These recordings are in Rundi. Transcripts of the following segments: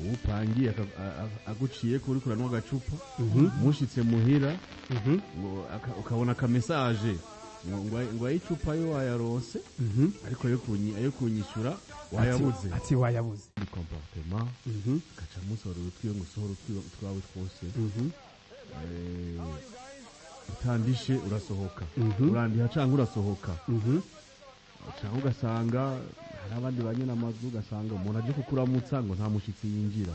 Uwupangiye aguciye kuri kuranwa agacupa, mushitse muhira, ngo ukabona aka message ngo ayicupa yo wayaronse, ariko ayo kunyishura wayabuze. Ati wayabuze. Ni comportement. Gaca musohora utwiwe, ngo usohore utwiwe utwawe twose. Utandishe urasohoka. Urandiha canke urasohoka. Canke ugasanga hari abandi ba nyene amazu, ugasanga umuntu aje kukuramutsa ngo nta mushitsi yinjira.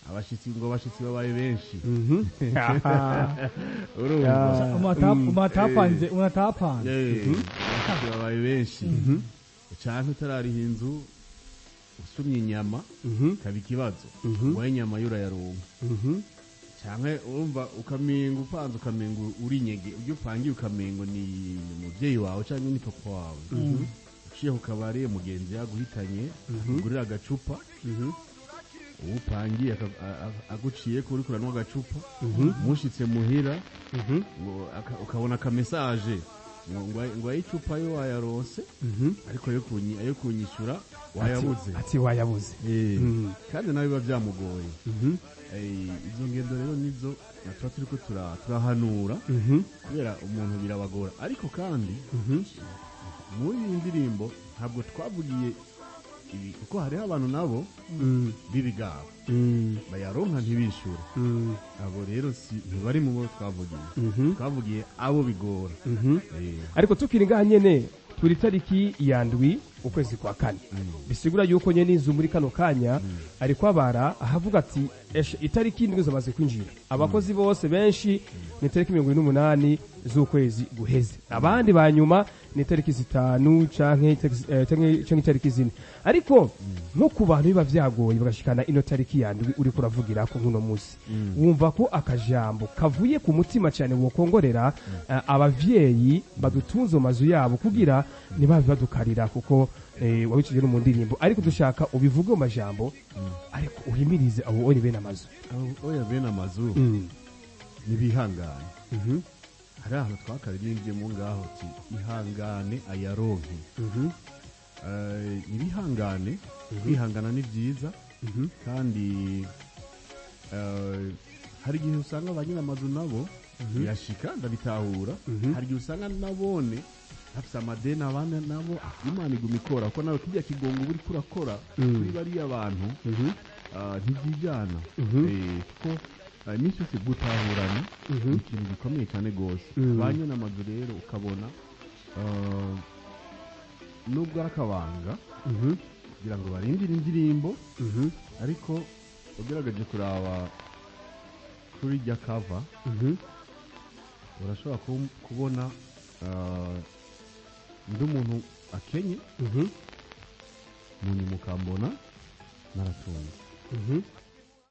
Abashitsi, ngo abashitsi babaye benshi. Urumva? Umuntu atapanze, umuntu atapanze. Abashitsi babaye benshi, canke utarariha inzu, usumye inyama kaba ikibazo, ngo inyama yo urayaronka. Canke urumva ukamenga upanze, ukamenga urinyege ujya upangiye, ukamengo ni umuvyeyi wawe canke ni papa wawe. Uciye ku kabari, umugenzi yaguhitanye, ugurira agacupa, uwupangiye aguciye kuri kuranwa agacupa, mushitse muhira, ngo ukabona aka message ngo ayicupa yo wayaronse, ariko ayo kunyishura wayabuze. Ati wayabuze. Kandi nawe biba byamugoye. Izo ngendo rero nizo tuba turiko turahanura, kubera umuntu birabagora. Ariko kandi muri iyi ndirimbo ntabwo twavugiye ibi, kuko hariho abantu nabo b'ibigabo bayaronka ntibishure. Abo rero si ntibari mu bo twavugiye. Twavugiye abo bigora. Ariko tukiri ngaha nyene, turi tariki ya 7 ukwezi kwa kane, bisigura yuko nyene inzu muri kano kanya ariko abara ahavuga ati: "Eshe, itariki 7 zamaze kwinjira." Abakozi bose benshi ni tariki 28 z'ukwezi guheze, abandi ba nyuma ni tariki 5 canke itariki 4. Ariko nko ku bantu biba vyagoye bagashikana ino tariki ya 7 uriko uravugira ko nk'uno musi, wumva ko akajambo kavuye ku mutima cyane wokongorera abavyeyi badutunze mu mazu yabo kugira ntibabe badukarira, kuko wabicishije no mu ndirimbo, ariko dushaka ubivuge mu majambo, ariko uhimirize abo oni bene amazu. Oya, bene amazu nibihangane. Hari ahantu twakaririmbyemo ngaho ti ihangane ayaronke. Ibihangane, kwihangana ni byiza. Kandi hari igihe usanga ba nyir'amazu nabo birashika, ndabitahura. Hari igihe usanga nabone bafise amadeni, abana nabo Imana iguma ikora, kuko nawe kirya kigongo uba uriko urakora kuri bariya bantu ntibyijana. Kuko iminsi yose gutahurana ni ikintu gikomeye cyane rwose. Ba nyir'amazu rero ukabona nubwo ari akabanga kugira ngo barindire indirimbo, ariko ugerageje kuraba kuri rya cover, urashobora kubona undi muntu akenye, mu nyuma ukambona naratunze.